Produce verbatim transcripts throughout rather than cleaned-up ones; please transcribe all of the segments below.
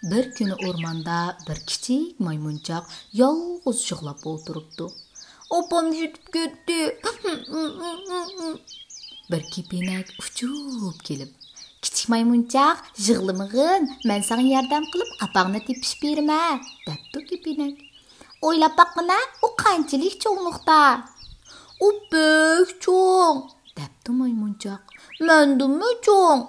بىر كۈنى ئورماندا بىر كىچىك مايمۇنچاق يالغۇز يىغلاپ ئولتۇرۇپتۇ. ئاپام يىتىپ كەتتى. بىر كېپىنەك ئۇچۇپ كېلىپ، «كىچىك مايمۇنچاق، يىغلىمىغىن، مەن ساڭا ياردەم قىلىپ ئاپاڭنى تېپىپ بېرىمەن» دەپتۇ كېپىنەك. «ئويلاپ باققىنا، ئۇ قانچىلىك چوڭلۇقتا؟» «ئۇ بەك چوڭ» دەپتۇ مايمۇنچاق. «مەندىنمۇ چوڭ.»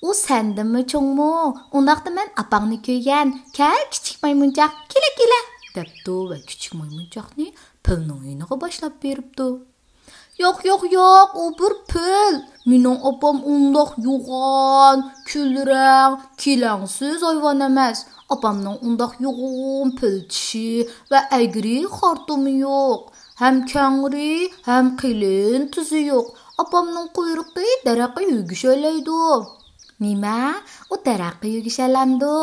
«ئۇ سەندىنمۇ چوڭمۇ؟ ئۇنداقتا مەن ئاپاڭنى كۆرگەن. كەل، كىچىك مايمۇنچاق، كېلە، كېلە» دەپتۇ ۋە كىچىك مايمۇنچاقنى پىلنىڭ يېنىغا باشلاپ بېرىپتۇ. «ياق، ياق، ياق، ئۇ بىر پىل. مېنىڭ ئاپام ئۇنداق يوغان، كۈلرەڭ، كېلەڭسىز ھايۋان ئەمەس. ئاپامنىڭ ئۇنداق يوغان پىل چىشى ۋە ئەگرى خارتۇمى يوق. ھەم كەڭرى، ھەم قېلىن تىزى يوق. ئاپامنىڭ قۇيرۇقى دەرەخكە يۆگىشەلەيدۇ.» «نېمە؟ ئۇ دەرەخكە يۆگىشەلەمدۇ؟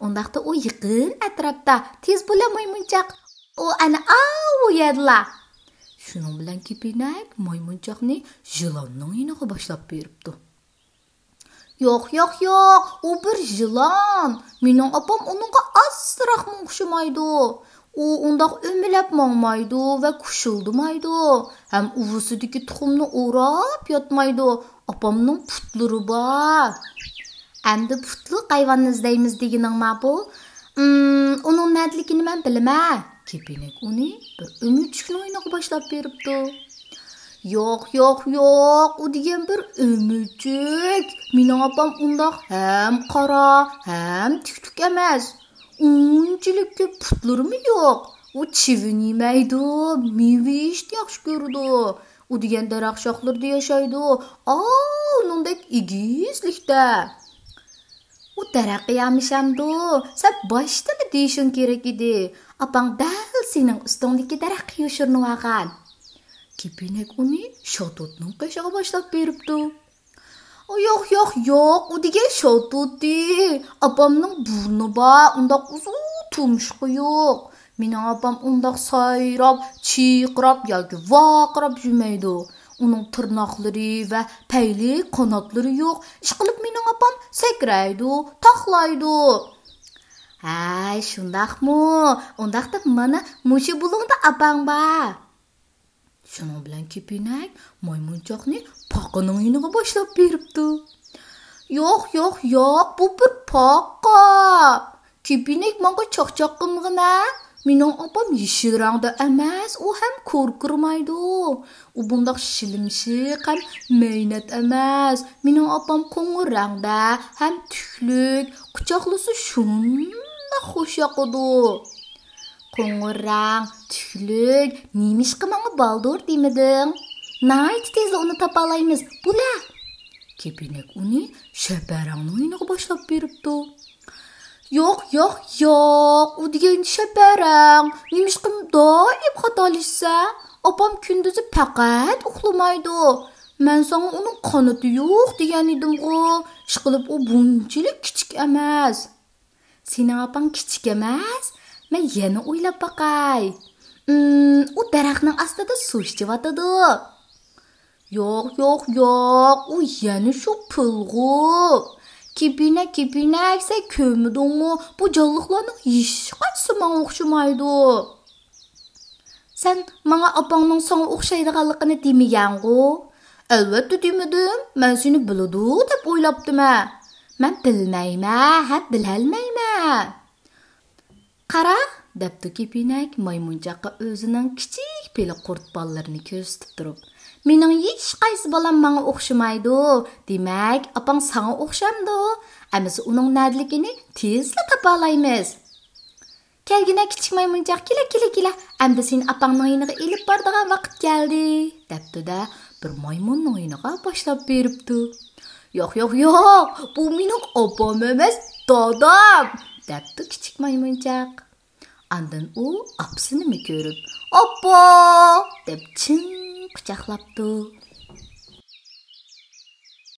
ئۇنداقتا ئۇ يېقىن ئەتراپتا. تېز بولە، مايمۇنچاق. ئۇ ئەنە ئاۋۇ يەردىلا.» شۇنىڭ بىلەن كېپىنەك مايمۇنچاقنى يىلاننىڭ يېنىغا باشلاپ بېرىپتۇ. «ياق، ياق، ياق، ئۇ بىر يىلان. مېنىڭ ئاپام ئۇنىڭغا ئازراقمۇ ئوخشىمايدۇ. ئۇ ئۇنداق ئۆمىلەپ ماڭمايدۇ ۋە كۇشۇلدىمايدۇ. ھەم ئۇۋىسىدىكى تۇخۇمنى ئوراپ ياتمايدۇ. ئاپامنىڭ پۇتلىرى بار.» «ئەمدى پۇتلۇق ھايۋاننى ئىزدەيمىز دېگىنىڭما بۇ؟ ئۇنىڭ نەدىلىكىنى مەن بىلىمەن.» كېپىنەك ئۇنى بىر ئۆمۈچۈكنىڭ يېنىغا باشلاپ بېرىپتۇ. «ياق، ياق، ياق، ئۇ دېگەن بىر ئۆمۈچۈك. مېنىڭ ئاپام ئۇنداق ھەم قارا، ھەم تۈكلۈك ئەمەس. ئۇنچىلىك كۆپ پۇتلىرىمۇ يوق. ئۇ چىۋىن يېمەيدۇ، مېۋە يېيىشنى ياخشى كۆرىدۇ. ئۇ دېگەن دەرەخ شاخلىرىدا ياشايدۇ. ئاۋۇ ئۇنىڭدەك ئېگىزلىكتە.» «ئۇ دەرەخكە يامىشامدۇ؟ سەن باشتىلا دېيىشىڭ كېرەك ئىدى. ئاپاڭ دەل سېنىڭ ئۈستۈڭدىكى دەرەخكە يوشۇرۇنۇۋالغان.» كېپىنەك ئۇنى شاتۇتنىڭ قېشىغا باشلاپ بېرىپتۇ. «ئۇ ياق، ياق، ياق، ئۇ دېگەن شاتۇتى. ئاپامنىڭ بۇرنى بار، ئۇنداق ئۇزۇن تۇمشۇقى يوق. مېنىڭ ئاپام ئۇنداق سايراپ، چىرقىراپ ياكى ۋارقىراپ يۈرمەيدۇ. ئۇنىڭ تىرناقلىرى ۋە پەيلىك قاناتلىرى يوق. ئىشقىلىپ مېنىڭ ئاپام سەكرەيدۇ، تاقلايدۇ.» «ھەي، شۇنداقمۇ؟ ئۇنداقتا مانا مۇشۇ بۇلۇڭدا ئاپاڭ بار.» شۇنىڭ بىلەن كېپىنەك مايمۇنچاقنى پاقىنىڭ يېنىغا باشلاپ بېرىپتۇ. «ياق، ياق، ياق، بۇ بىر پاقا. كېپىنەك ماڭا چاقچاق قىلمىغىنە. مېنىڭ ئاپام يېشىل رەڭدە ئەمەس، ئۇ ھەم كوركىرىمايدۇ. ئۇ بۇنداق شىلىمشىق ھەم مەينەت ئەمەس. مېنىڭ ئاپام قوڭۇر رەڭدە ھەم تۈكلۈك، قۇچاقلىسا شۇنداق خۇش ياقىدۇ.» «قوڭۇر رەڭ، تۈكلۈك، نېمىشقا ماڭا بالدۇر دېمىدىڭ؟ ناھايىتى تېزلا ئۇنى تاپالايمىز، بولە!» كېپىنەك ئۇنى شەپەرەڭنىڭ يېنىغا باشلاپ بېرىپتۇ. «ياق، ياق، ياق، ئۇ دېگەن شەپەرەڭ. نېمىشقا دائىم خاتالىشىسەن؟ ئاپام كۈندۈزى پەقەت ئۇخلىمايدۇ. مەن ساڭا ئۇنىڭ قانىتى يوق دېگەن ئىدىمغۇ. ئىشقىلىپ ئۇ بۇنچىلىك كىچىك ئەمەس.» «سېنىڭ ئاپاڭ كىچىك ئەمەس. مەن يەنە ئويلاپ باقاي. ئىم، ئۇ دەرەخنىڭ ئاستىدا سۇ ئىچىۋاتىدۇ.» «ياق، ياق، ياق، ئۇ يەنە شۇ پىلغۇ. كېپىنەك، كېپىنەك، سەن كۆرمىدىڭمۇ؟ بۇ جانلىقلارنىڭ ھېچقايسىسى ماڭا ئوخشىمايدۇ.» «سەن ماڭا ئاپاڭنىڭ ساڭا ئوخشايدىغانلىقىنى دېمىگەنغۇ؟» «ئەلۋەتتە دېمىدىم، مەن سېنى بىلىدۇ دەپ ئويلاپتىمەن.» «مەن بىلمەيمەن ھەم بىلەلمەيمەن.» «قارا!» دەپتۇ كېپىنەك مايمۇنچاققا ئۆزىنىڭ كىچىك پىلە قۇرت بالىلىرىنى كۆرسىتىپ تۇرۇپ. «مېنىڭ ھېچقايسى بالام ماڭا ئوخشىمايدۇ. دېمەك، ئاپاڭ ساڭا ئوخشامدۇ؟ ئەمىسە ئۇنىڭ نەدىلىكىنى تېزلا تاپالايمىز.» «كەلگىنە كىچىك مايمۇنچاق، كېلە، كېلە، كېلە. ئەمدى سېنى ئاپاڭنىڭ يېنىغا ئېلىپ بارىدىغان ۋاقىت كەلدى» دەپتۇ-دە، بىر مايمۇننىڭ يېنىغا باشلاپ بېرىپتۇ. «ياق، ياق، ياق، بۇ مېنىڭ ئاپام ئەمەس، دادام» دەپتۇ كىچىك مايمۇنچاق. ئاندىن ئۇ ئاپىسىنىمۇ كۆرۈپ، «ئاپا!» دەپ چىڭ قۇچاقلاپتۇ.